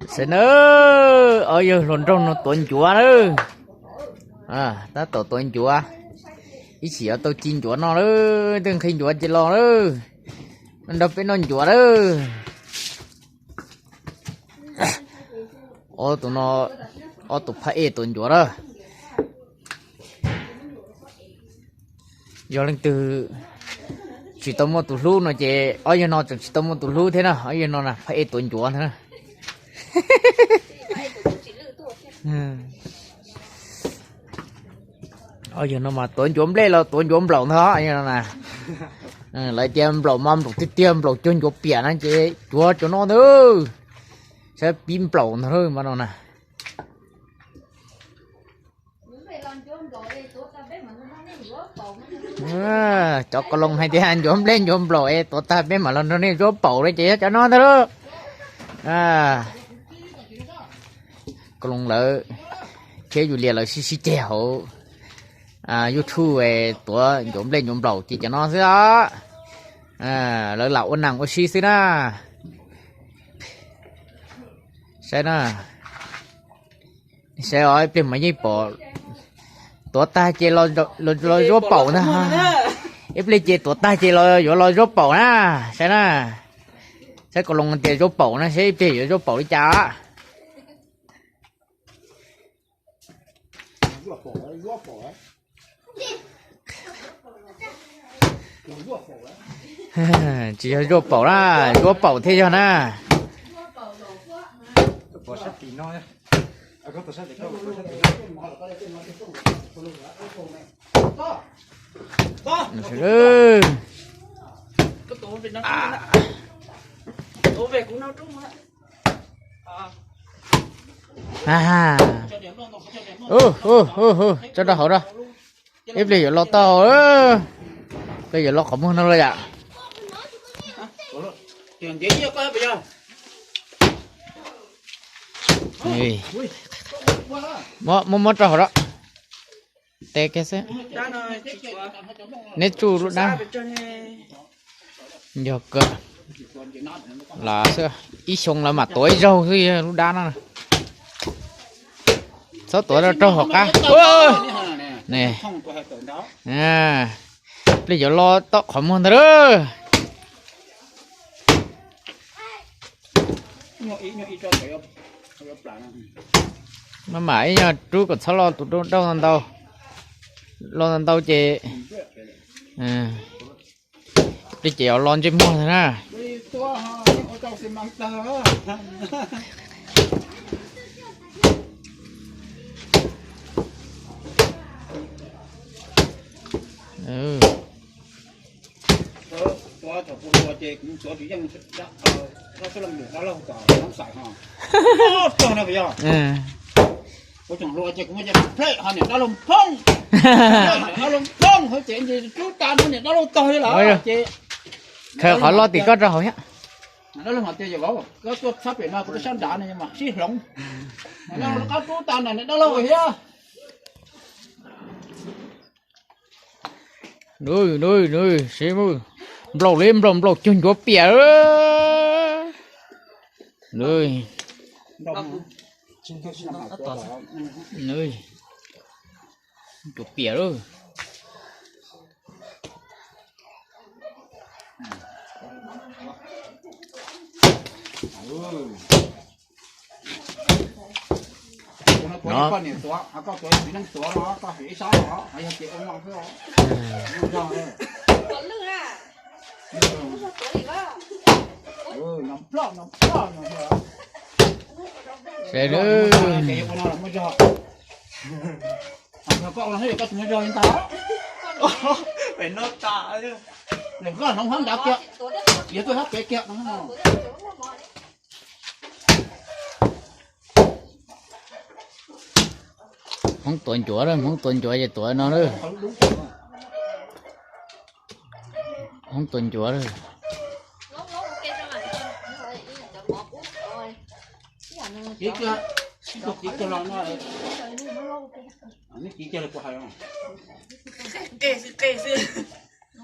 Saib nawb, ob yawg hluas nraug no tuav ncuav lawm. Tab tom tuav ncuav, ib chim yuav tau ci ncuav no lawm, twb nqhis ncuav ces los lawm, nrog peb noj ncuav lawm. Ob tug no, ob tug phab ej tuav ncuav lawm. Yog leej twg tsis tau muaj tus hlub no ces ob yawg no tseem tsis tau muaj tus hlub thiab na, ob yawg no na phab ej tuav ncuav ntag na. Ob yawg no mas tuav ncuav nplej los tuav ncuav nplaum ntag os, yawg no na. Lawv tias nplaum mas nplaum tiag tiag, nplaum cuag ncuav piam na ces cuav cov no ntag. Saib pib nplaum ntag mas no na. Cov Koos Loos hais tias ncuav nplej ncuav nplaum es tuav tag peb mam los nrog nej zuab paum li ces yog cov no ntag lauj. Koos Loos lawv thiab Yus Lias lawv sib sib ceg hauv YouTube tuav ncuav nplej ncuav nplaum ces cov no xwb os. Lawv lam ua neej ua si xwb na. Saib na, saib os, ib pliag mas yeej pom tuav tag ces los zuab paum ntag. Ib pliag ces tuav tag ces yuav los zuab paum na. Saib na, saib Koos Loos tias zuab paum na, saib ib pliag yuav zuab paum li cas. Tsis yog zuaj paum na, zuab paum thiaj yog na. Tso rau hauv da. Ib pliag yuav los tau, ib pliag yuav los qhov muag no los yom. Muab, muab, muab rau hauv da. Teb kiag xwb. Neb tsuj lub dab. Yog kawg. Los xwb, ib xyoo lawv mam tuav ib zaug xwb lub dab no. Txhob tuav rau hauv qab. Pliag yuav los tau qhov muag ntag lauj. Maj mam ib nyuag rub kom txhob lo tus dauj ntau ntau. Lo ntau ntau ces, li ces yuav lo ntsej muag ntag na. Kuv tseem hluas ces kuv muaj cov plej ho niam dab laug phooj, niam dab laug phooj ces rub tas no niam dab laug tog li lawm ces. Khaws qhov lo tim koj rau hauv thiab. Dab laug hais tias yog koj tuaj txhab pem no kuv tuaj sab nrad no mas sib hloov. Dab laug rub tas na niam dab laug thiab. Nws, nws, nws, sib muab nplaum li nplaum nplaum cuag ncuav piam. Nws, nws, ncuav piam lawm. No. Seb lawm. Hmoob tuav ncuav lawm, Hmoob tuav ncuav ces tuav no lawm. Hmoob tuav ncuav lawm.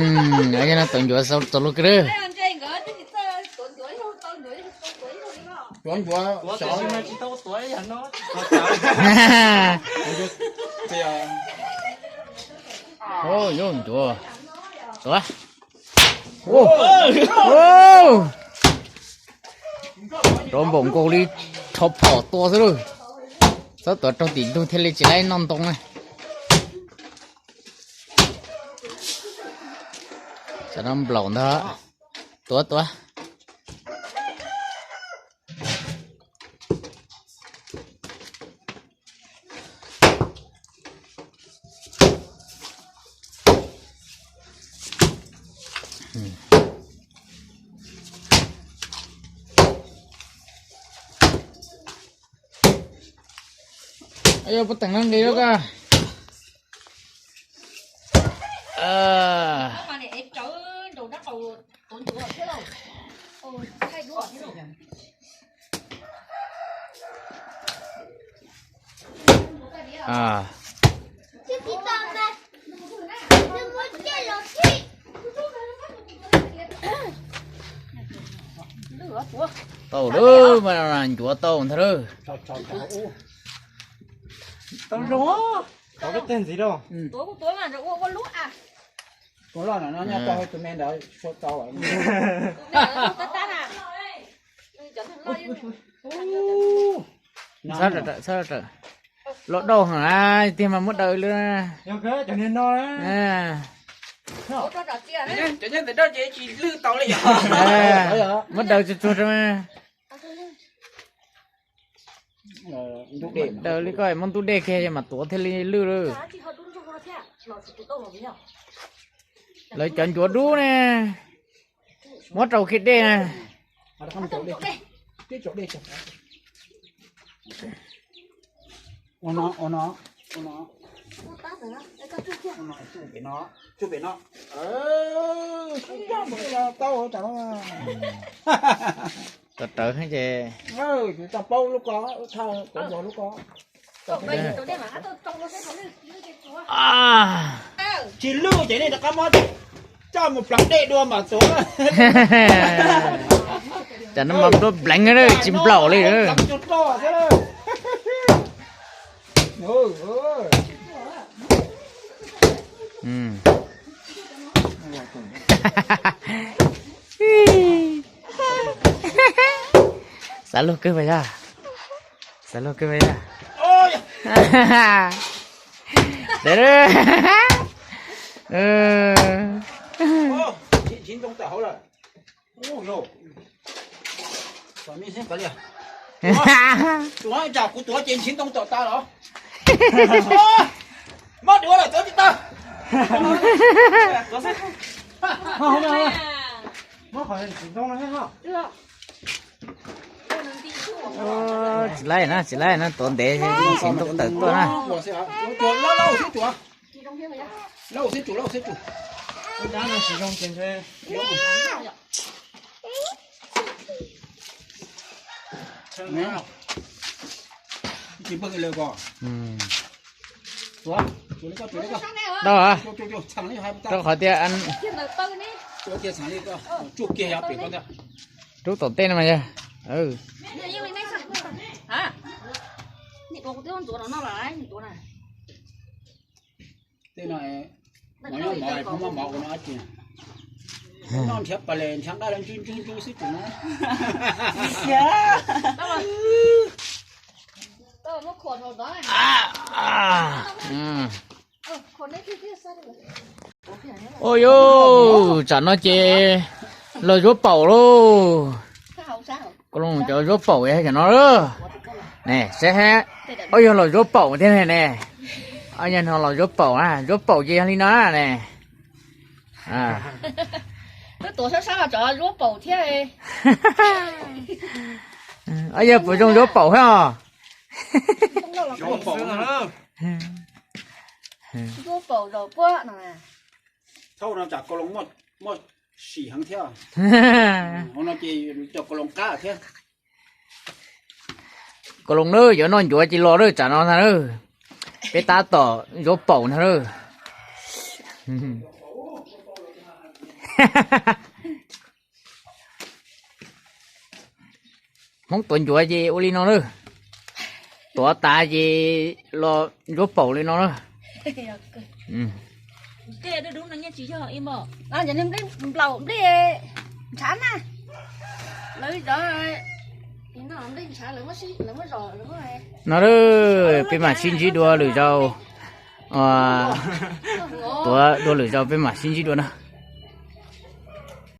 Yog no tuav ncuav txaus lug kawg. Tuav ncuav xyov. Yuav ncuav tuav. Rov npaum nkaus li rho phom tua xwb lauj. Txhob tuav raug tim ntug thiaj li tsis laib noj ntoo na. Tam no nplaum ntag. Tuav tuav. Yog puas teem no nqis lawm koj? Tau lawm, mas ncuav tau ntag lawm. Tau zoo. Tau tej ntxiv rau. Tus loj no nyob tau tus me ntawd tau. Txhob rawm, txhob rawm. Los daus heev na, tiag mas muab daws lawm. Muab daws tsuag tsuag rau. Daws li koj muab ntub dej kiag mas tuav thiaj li lwj lawm. Lawv cov ncuav dub ne, muab rau kiag dej na. Tau rawv ces tsis lwj ces nej rov qab muab coj mus pleev dej dua mam tuav. Cas no mas npluab bleev tsis nplaum li. Xav luag kawg mas yog. Xav luag kawg mas yog. Kuv tuav ces ntshiv ntoo tom tas los? Mob duav lawm tuav tsis tau. Tsis laib na, tsis laib na, tuav ntev ntshiv ntoo tawm tuaj na. Dau, rau qhov tias rub tom tej no mas yog. Noj nrhiav pas les nrhiav nqaij los ntsuj ntsuj ntsuj xwb tus no. Ua yuj, tsam no ces los zuab paum lauj. Koj los cov zuab paum yog cov no lauj. Ne, saib hab, ob yog los zuab paum thiab ne. Ob yog no los zuab paum na, zuab paum ces yog li no ne. Wb tuav sab sab los cov zuab paum thiab. Ob yog puas zoo zuab paum hab os? Ncuab paum zaum puab no. Thaum no tsam kaus loos muaj sim heev thiab. Hauv no ces cov kaus loos qab thiab. Kaus loos na, yuav noj ncuav ces los na, tsam no ntag na. Peb tab tom ncuab paum ntag na. Hmoob tuav ncuav ces ua li no na. Tuav tas ces los ncuab paum li no na. No, peb mam sib ntsib dua lwm zaus. Tuav dua lwm zaus peb mam sib ntsib dua na.